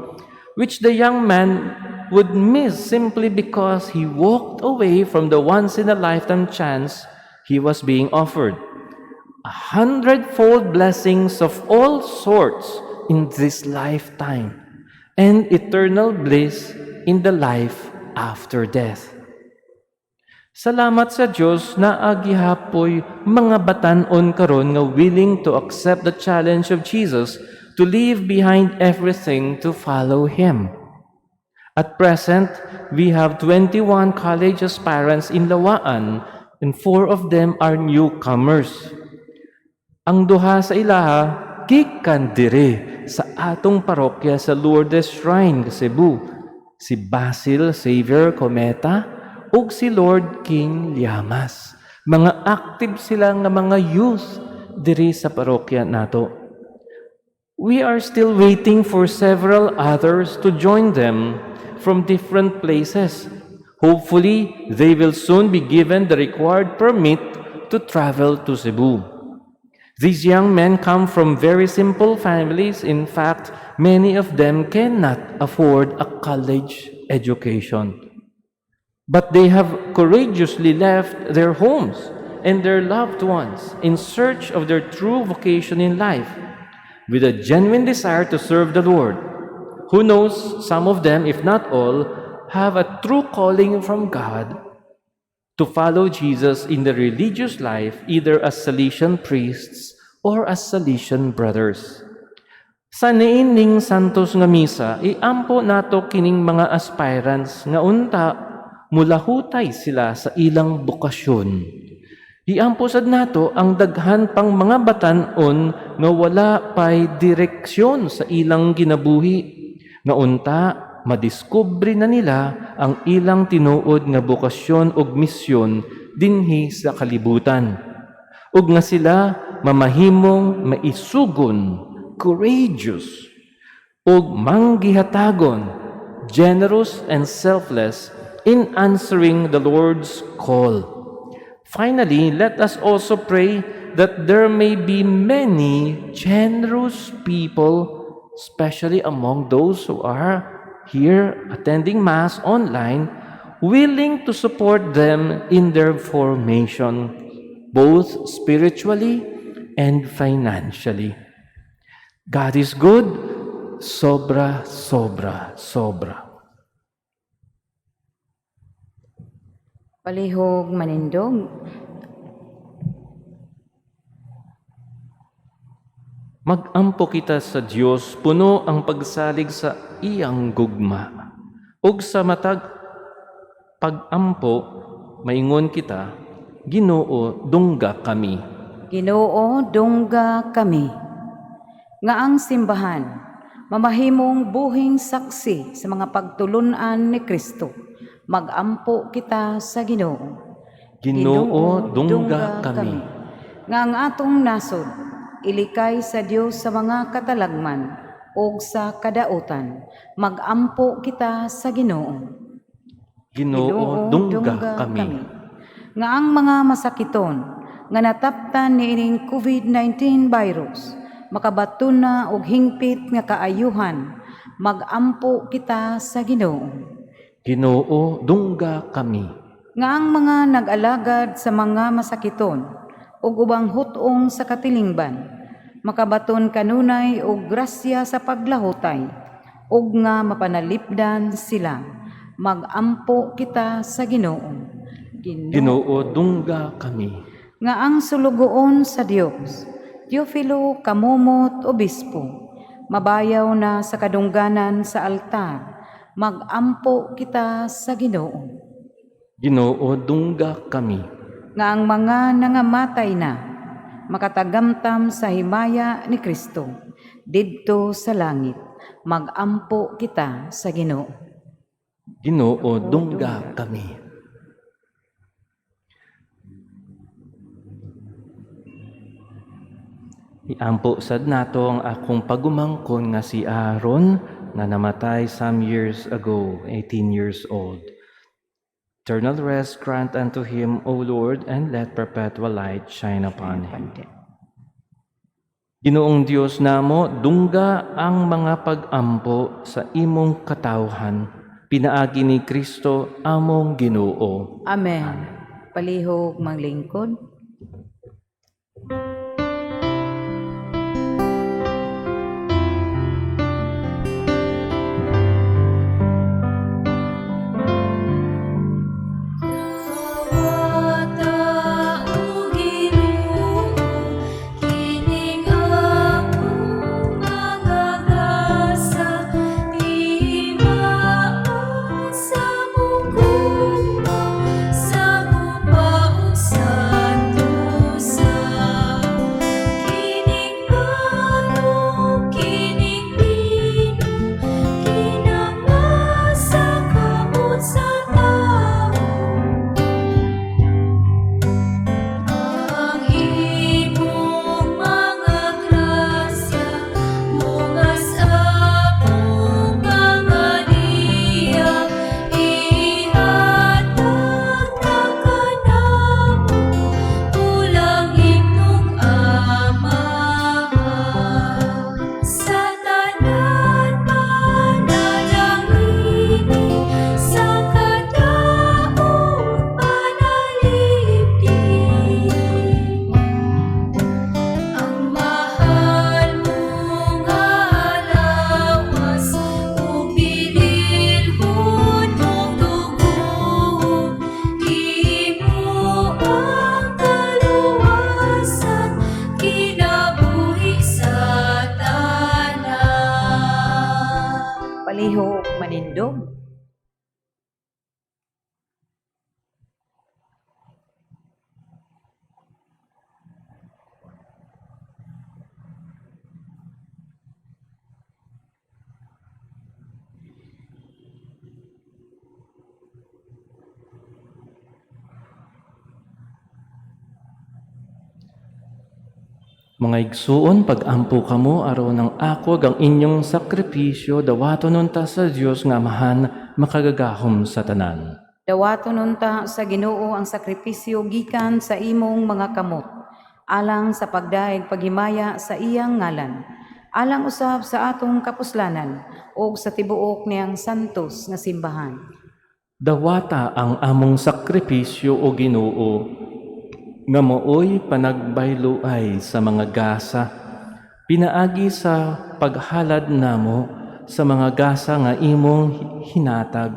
which the young man would miss simply because he walked away from the once in a lifetime chance he was being offered. A hundredfold blessings of all sorts in this lifetime and eternal bliss in the life after death. Salamat sa Dios naa gihapoy mga batan-on karon nga willing to accept the challenge of Jesus to leave behind everything to follow Him. At present, we have 21 college aspirants in Lawaan, and four of them are newcomers. Ang duha sa ilaha gikan diri sa atong parokya sa Lourdes Shrine, Cebu, si Basil Xavier Cometa ug si Lord King Llamas. Mga active sila nga mga youth diri sa parokya nato. We are still waiting for several others to join them from different places. Hopefully, they will soon be given the required permit to travel to Cebu. These young men come from very simple families. In fact, many of them cannot afford a college education. But they have courageously left their homes and their loved ones in search of their true vocation in life, with a genuine desire to serve the Lord. Who knows, some of them, if not all, have a true calling from God to follow Jesus in the religious life, either as Salesian priests or as Salesian brothers. Sa niining Santos nga Misa, iampo nato kining mga aspirants nga unta mulahutay sila sa ilang bokasyon. Iampo sad nato ang daghan pang mga batan-on nga wala pay direksyon sa ilang kinabuhi, nga unta madiskubre na nila ang ilang tinuod nga bokasyon ug misyon dinhi sa kalibutan. Ug nga sila mamahimong maisugon, courageous, ug manggihatagon, generous and selfless in answering the Lord's call. Finally, let us also pray that there may be many generous people, especially among those who are here attending Mass online, willing to support them in their formation, both spiritually and financially. God is good, sobra, sobra, sobra. Palihog manindog. Magampo kita sa Dios, puno ang pagsalig sa iyang gugma. Ug sa matag pagampo, maingon kita, Ginoo, dungga kami. Ginoo, dungga kami. Nga ang simbahan, mamahimong buhing saksi sa mga pagtulunan ni Kristo. Magampo kita sa Ginoo. Ginoo, dungga kami. Nga ang atong nasod, ilikay sa Dios sa mga katalagman ug sa kadautan. Magampo kita sa Ginoo. Ginoo, dungga kami. Nga ang mga masakiton nga nataptan niining COVID-19 virus makabaton na og hingpit nga kaayuhan, magampo kita sa Ginoo. Ginoo, dungga kami. Nga ang mga nag-alagad sa mga masakiton ug ubang hut-ong sa katilingban makabaton kanunay og grasya sa paglahutay ug nga mapanalipdan sila, magampo kita sa Ginoo. Ginoo, dungga kami. Nga ang sulugoon sa Dios, Teofilo Kamumot Obispo, mabayaw na sa kadungganan sa altar, magampo kita sa Ginoo. Ginoo, dungga kami. Nga ang mga nangamatay na makatagamtam sa himaya ni Kristo didto sa langit, magampo kita sa Ginoo. Ginoo, dungga kami. Iampo sad nato ang akong pagumangkon nga si Aaron nga namatay some years ago, 18 years old. Eternal rest grant unto him, O Lord, and let perpetual light shine upon him. Ginoong Dios namo, dungga ang mga pag-ampo sa imong katawhan. Pinaagi ni Kristo among Ginoo. Amen. Palihog manglingkod. Dawata, O Ginoo, kining among mga gasa, timaan sa mong gugma, sa mupaugsan. Mga igsuon, pag-ampo kamo aron ang ako ug ang inyong sakripisyo dawaton unta sa Dios nga Amahan makagagahom sa tanan. Dawaton unta sa Ginoo ang sakripisyo gikan sa imong mga kamot, alang sa pagdayeg paghimaya sa iyang ngalan, alang usab sa atong kapuslanan ug sa tibuok niyang santos nga simbahan. Dawata ang among sakripisyo, o Ginoo, nga maoy panagbayloay sa mga gasa, pinaagi sa paghalad namo sa mga gasa nga imong hinatag.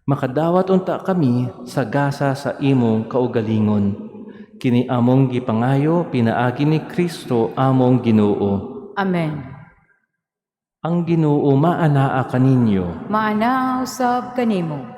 Makadawat unta kami sa gasa sa imong kaugalingon. Kini among gipangayo pinaagi ni Kristo among Ginoo. Amen. Ang Ginoo maanaa kaninyo. Maanaa usab kanimo.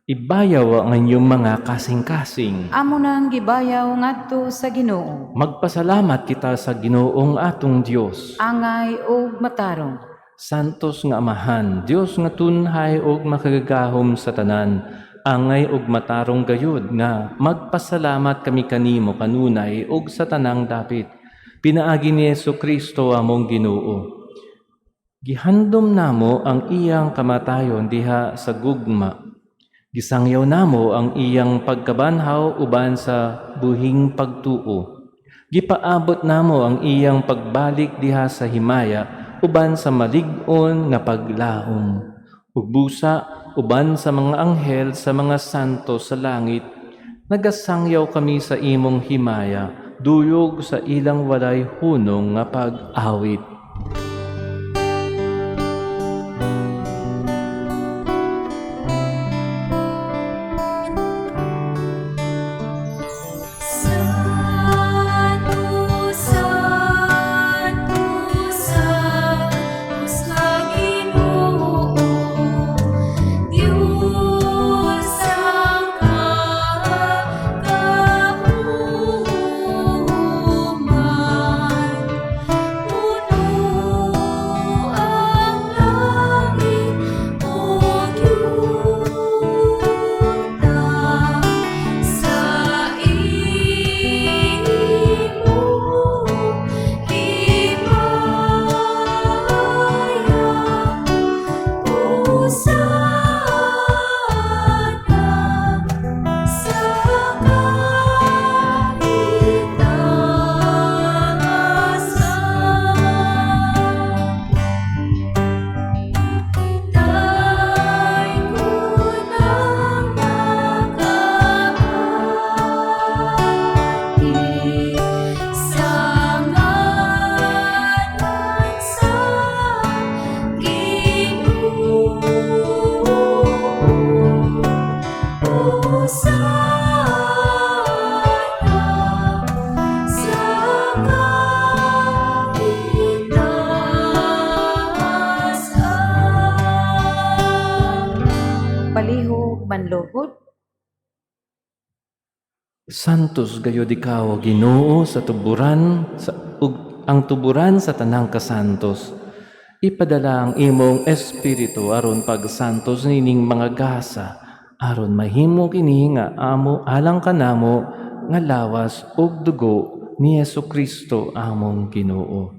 Ibayaw ang inyong mga kasing-kasing. Amo nang gibayaw ngadto sa Ginoo. Magpasalamat kita sa Ginoong atong Dios. Angay ug matarong. Santos nga Amahan, Dios nga tunhay ug makagagahom sa tanan, angay ug matarong gayud nga magpasalamat kami kanimo kanunay ug sa tanang dapit. Pinaagi ni Hesus Kristo among Ginoo. Gihandom namo ang iyang kamatayon diha sa gugma. Gisangyaw namo ang iyang pagkabanhaw uban sa buhing pagtuo. Gipaabot namo ang iyang pagbalik diha sa himaya uban sa malig-on nga paglaom. Ug busa uban sa mga anghel, sa mga santo sa langit, nagasangyaw kami sa imong himaya, duyog sa ilang walay hunong nga pag-awit. Santo, Santo, Santos nga Ginoo, Dios ang kakauman. Puno ang langit ug yuta sa imong himaya. Hosana sa kaitaasan. Daygon ang nagaagi sa ngalan sa Ginoo. Hosana sa kaitaasan. Palihog manluhod. Santos gayud ikaw, Ginoo, sa tuburan sa ug ang tuburan sa tanang kasantos. Ipadala ang imong espiritu aron pagsantos nining mga gasa, aron mahimo kini nga amo alang kanamo nga lawas ug dugo ni Hesus Kristo among Ginoo.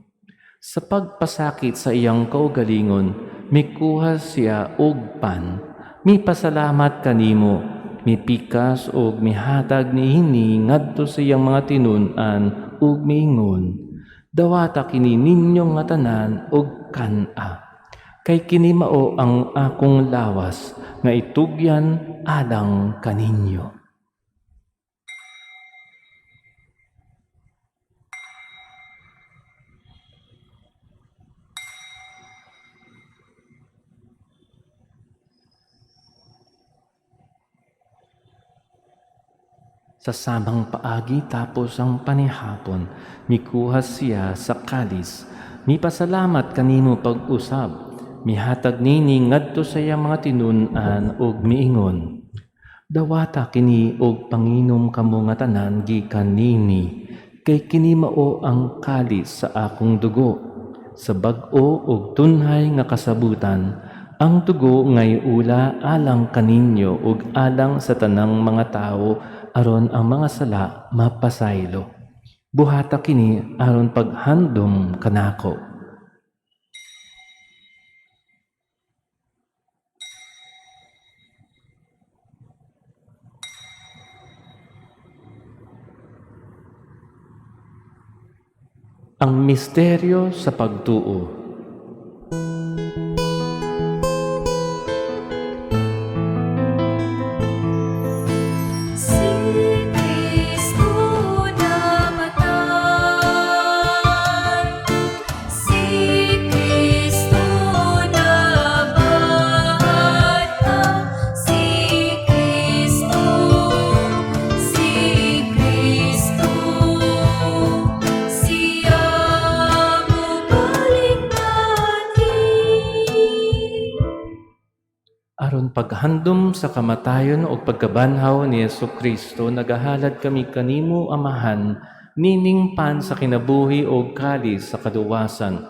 Sa pagpasakit sa iyang kaugalingon, mikuha siya og pan, mipasalamat kanimo, mipikas og mihatag niini ngadto sa iyang mga tinun-an ug miingon, "Dawata kini ninyo nga tanan og kan-a. Kay kini mao ang akong lawas nga itugyan alang kaninyo." Sa samang paagi tapos ang panihapon, mikuha siya sa kalis, mipasalamat kanimo pag-usab, mihatag nini ngadto sa iyang mga tinun-an ug miingon, "Dawata kini og panginom kamo nga tanan gikan nini, kay kini mao ang kalis sa akong dugo, sa bag-o ug tunhay nga kasabutan, ang dugo ngay ula alang kaninyo ug alang sa tanang mga tawo aron ang mga sala mapasaylo." Buhata kini aron paghandom kanako. Ang misteryo sa pagtuo. Si Kristo namatay, si Kristo nabanhaw, si Kristo, si Kristo, siya mobalik anhi. Aron paghandom sa kamatayon o pagkabanhaw ni Hesus Kristo, nagahalad kami kanimo, Amahan, nining pan sa kinabuhi o kalis sa kaluwasan.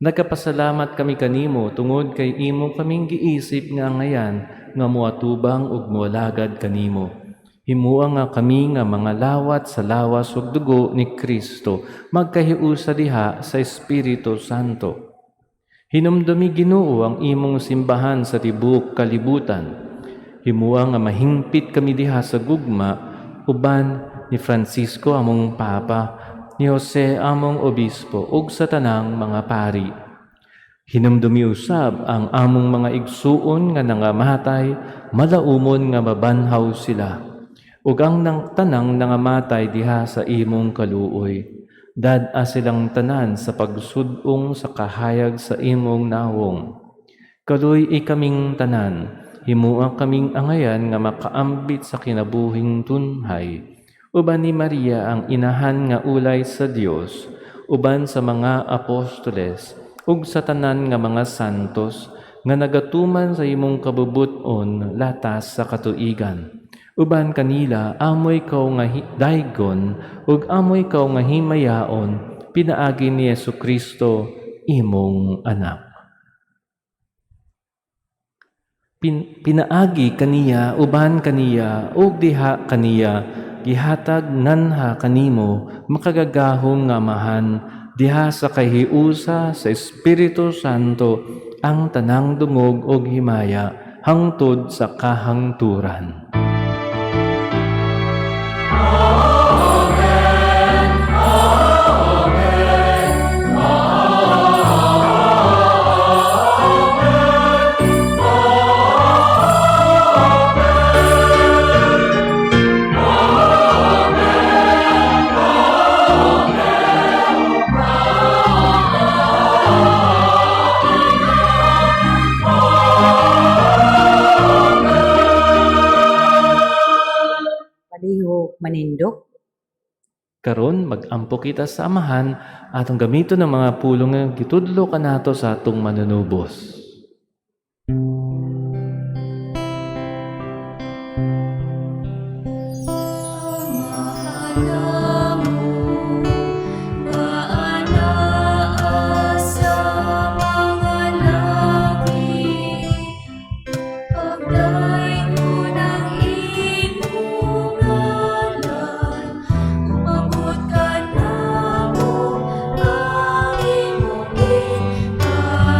Nagapasalamat kami kanimo tungod kay imo kaming giisip nga angayan nga moatubang ug moalagad kanimo. Himua nga kami nga mga lawat sa lawas ug dugo ni Kristo magkahiusa diha sa Espiritu Santo. Hinumdumi, Ginoo, ang imong simbahan sa tibuok kalibutan. Himua nga mahingpit kami diha sa gugma uban ni Francisco among Papa, ni Jose among Obispo ug sa tanang mga pari. Hinumdumi usab ang among mga igsuon nga nangamatay, malaumon nga mabanhaw sila. Ug ang nang tanang nangamatay diha sa imong kaluoy. Dad-a silang tanan sa pagsud-ong sa kahayag sa imong nawong. Kaluy-i kaming tanan, himua kaming angayan nga makaambit sa kinabuhing tunhay. Uban ni Maria ang inahan nga ulay sa Dios, uban sa mga apostoles, ug sa tanan nga mga santos nga nagatuman sa imong kabubut-on latas sa katuigan. Uban kanila amoy ikaw nga daygon ug amoy ikaw nga himayaon pinaagi ni Hesus Kristo, imong anak. Pinaagi kaniya, uban kaniya ug diha kaniya, gihatag nganha kanimo, makagagahom nga Amahan, diha sa kahiusa sa Espiritu Santo, ang tanang dungog ug himaya hangtod sa kahangturan. Palihog manindog. Karon mag-ampo kita sa Amahan atong gamiton ang mga pulong nga gitudlo kanato sa atong manunubos. Maanaa sa mga langit, Pagdayon ng imong ngalan, Umabot ka namo ang imong gingharian.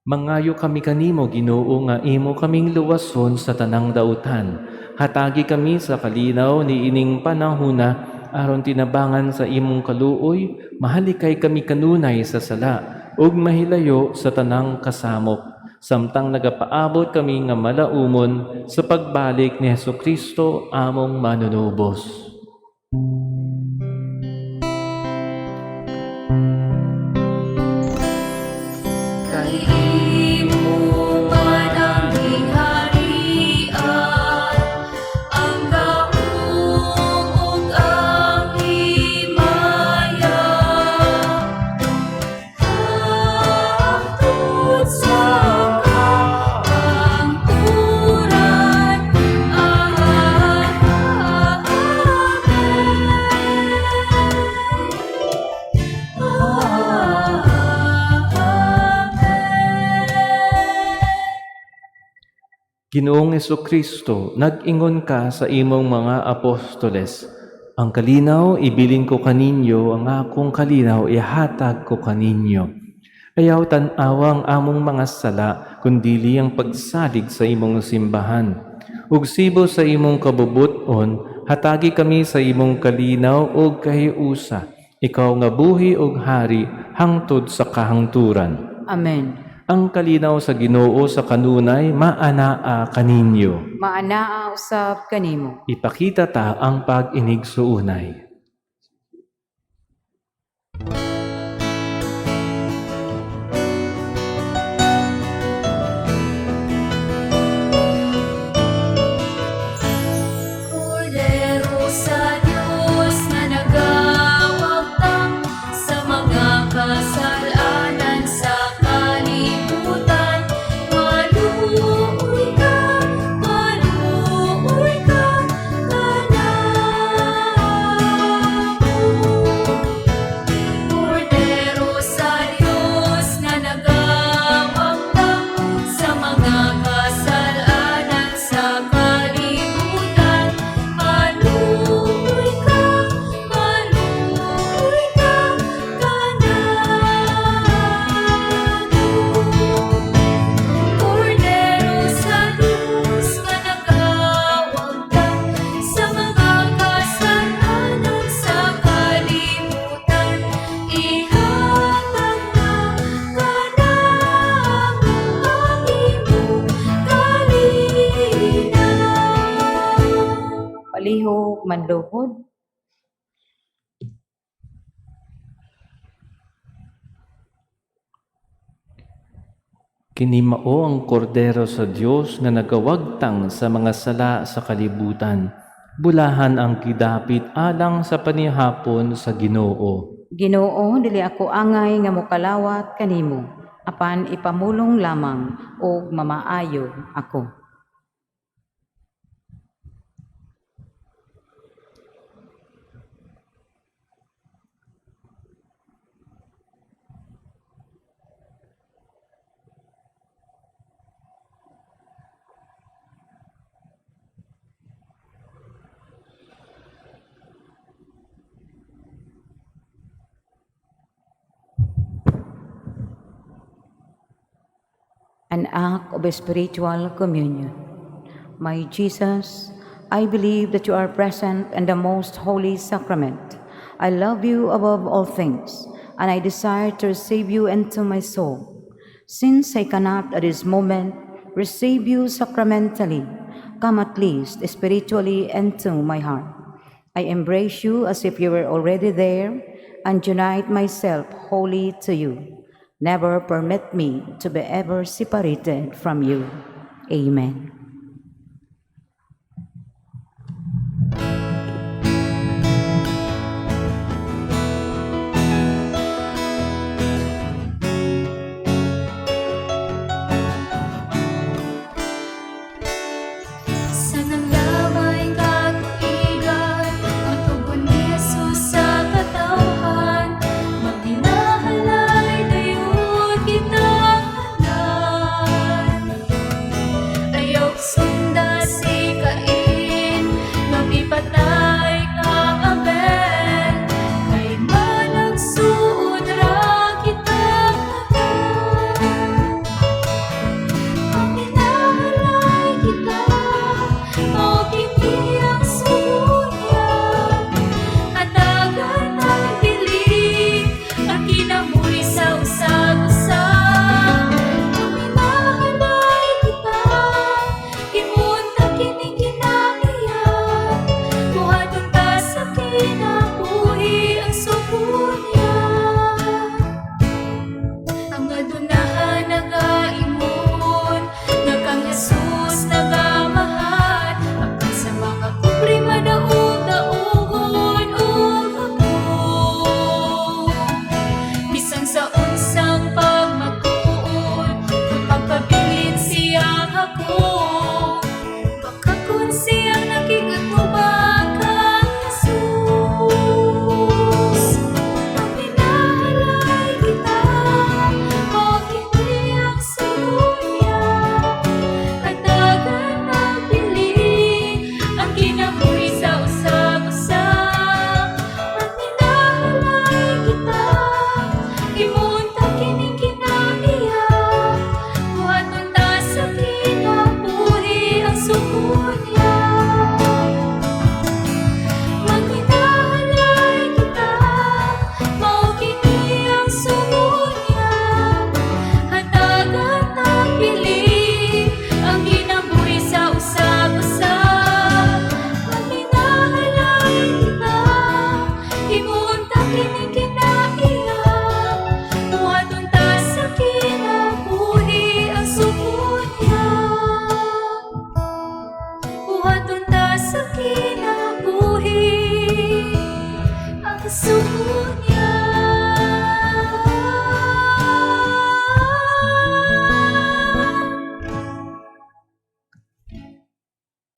Mangayo kami kanimo, Ginoo, nga imo kaming luwason sa tanang dautan. Hatagi kami sa kalinaw ni ining panahuna aron tinabangan sa imong kaluoy, mahalikay kami kanunay sa sala ug mahilayo sa tanang kasamok, samtang nagapaabot kami nga malaumon sa pagbalik ni Hesukristo among manunubos. Kay imo man ang gingharian, ang gahom ug ang himaya, hangtod sa kahangturan. Amen. Amen. Ginoong Kristo, nag-ingon ka sa imong mga apostoles, "Ang kalinaw ibilin ko kaninyo, ang akong kalinaw ihatag ko kaninyo. Ayaw tan-awa ang among mga sala, kundili ang pagsalig sa imong simbahan. Ug sibo sa imong kabubuton, hatagi kami sa imong kalinaw ug kahiusa. Ikaw nga buhi ug hari hangtod sa kahangturan." Amen. Ang kalinaw sa Ginoo sa kanunay maanaa kaninyo. Maanaa usab kanimo. Ipakita ta ang pag-inigsuunay. Kordero sa Diyos nga nagawagtang sa mga kasalanan sa kalibutan, maluoy ka, maluoy ka kanamo. Kordero sa Diyos nga nagawagtang sa mga kasalanan sa kalibutan, maluoy ka, maluoy ka kanamo. Kordero sa Diyos nga nagawagtang sa mga kasalanan sa kalibutan, ihatag na kanamo ang imong kalinaw. Palihog manluhod. Kini mao ang kordero sa Dios nga nagawagtang sa mga sala sa kalibutan. Bulahan ang gidapit alang sa panihapon sa Ginoo. Ginoo, dili ako angay nga mokalawat kanimo, apan ipamulong lamang ug mamaayo ako. An act of spiritual communion. My Jesus, I believe that you are present in the most holy sacrament. I love you above all things, and I desire to receive you into my soul. Since I cannot at this moment receive you sacramentally, come at least spiritually into my heart. I embrace you as if you were already there and unite myself wholly to you. Never permit me to be ever separated from you. Amen. Sa nanglabay katuigan, ang tugon ni Jesus sa katawhan, magbinahalay dayon kita tanan. Ayaw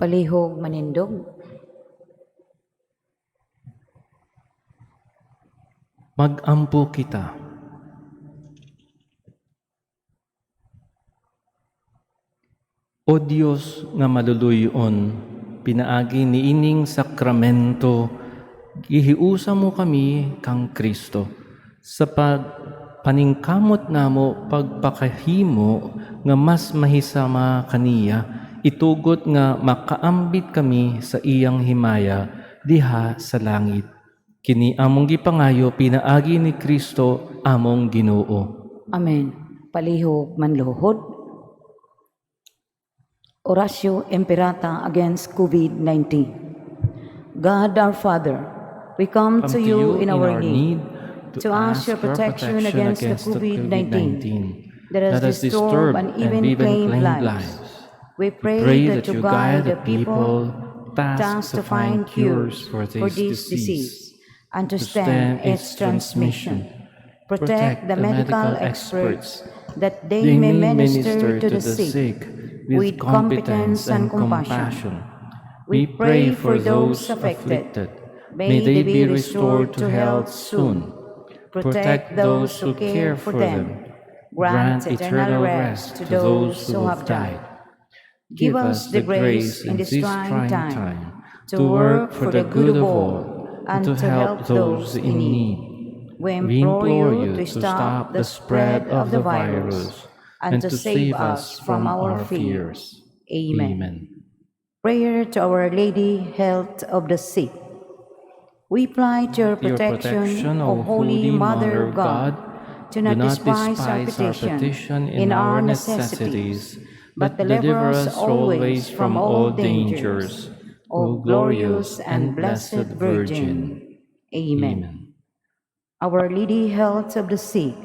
Palihog manindog. Magampo kita. O Dios nga maluluyon, pinaagi niining sakramento, gihiusa mo kami kang Kristo sa pagpaningkamot namo pagpakahimo nga mas mahisama kaniya, itugot nga makaambit kami sa iyang himaya diha sa langit. Kini among gipangayo pinaagi ni Kristo among Ginoo. Amen. Palihog manluhod. Oratio Imperata against COVID-19. God our Father, we come to you in our need to ask your protection against the COVID-19 that has disturbed and even claimed lives. We pray that you guide the people tasked to find cures for this disease and to stem its transmission. Protect the medical experts that they may minister to the sick with competence and compassion. We pray for those afflicted. May they be restored to health soon. Protect those who care for them. Grant eternal rest to those who have died. Give us the grace in this trying time to work for the good of all and to help those in need. We We implore you to stop the spread of the virus and to save us from our fears. Amen. Amen. Prayer to Our Lady, Health of the Sick. We fly to your Your protection, O Holy Mother of God. Do not despise our petition in our necessities, but deliver us always from all dangers, O glorious and blessed Virgin. Amen. Amen. Our Lady, Health of the Sick,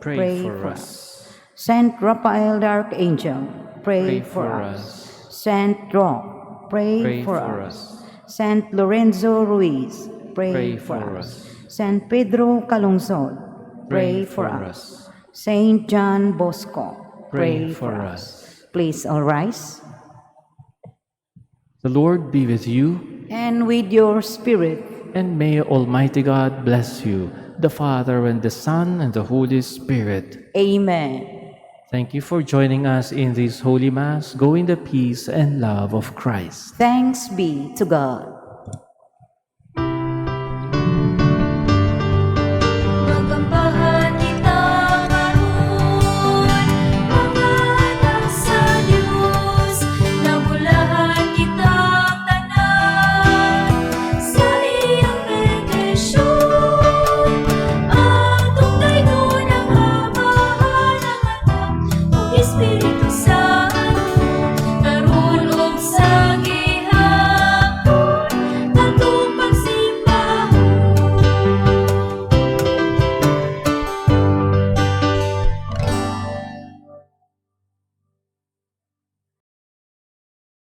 Pray for us. Saint Raphael the Archangel, pray Pray for for us. us. Saint Roch, pray Pray for for us. us. Saint Lorenzo Ruiz, pray Pray for for us. us. Saint Pedro Calungsod, pray for us. Saint John Bosco, Pray for us. Please all rise. The Lord be with you, And with your spirit, and may Almighty God bless you, the Father, and the Son, and the Holy Spirit. Amen. Thank you for joining us in this Holy Mass. Go in the peace and love of Christ. Thanks be to God.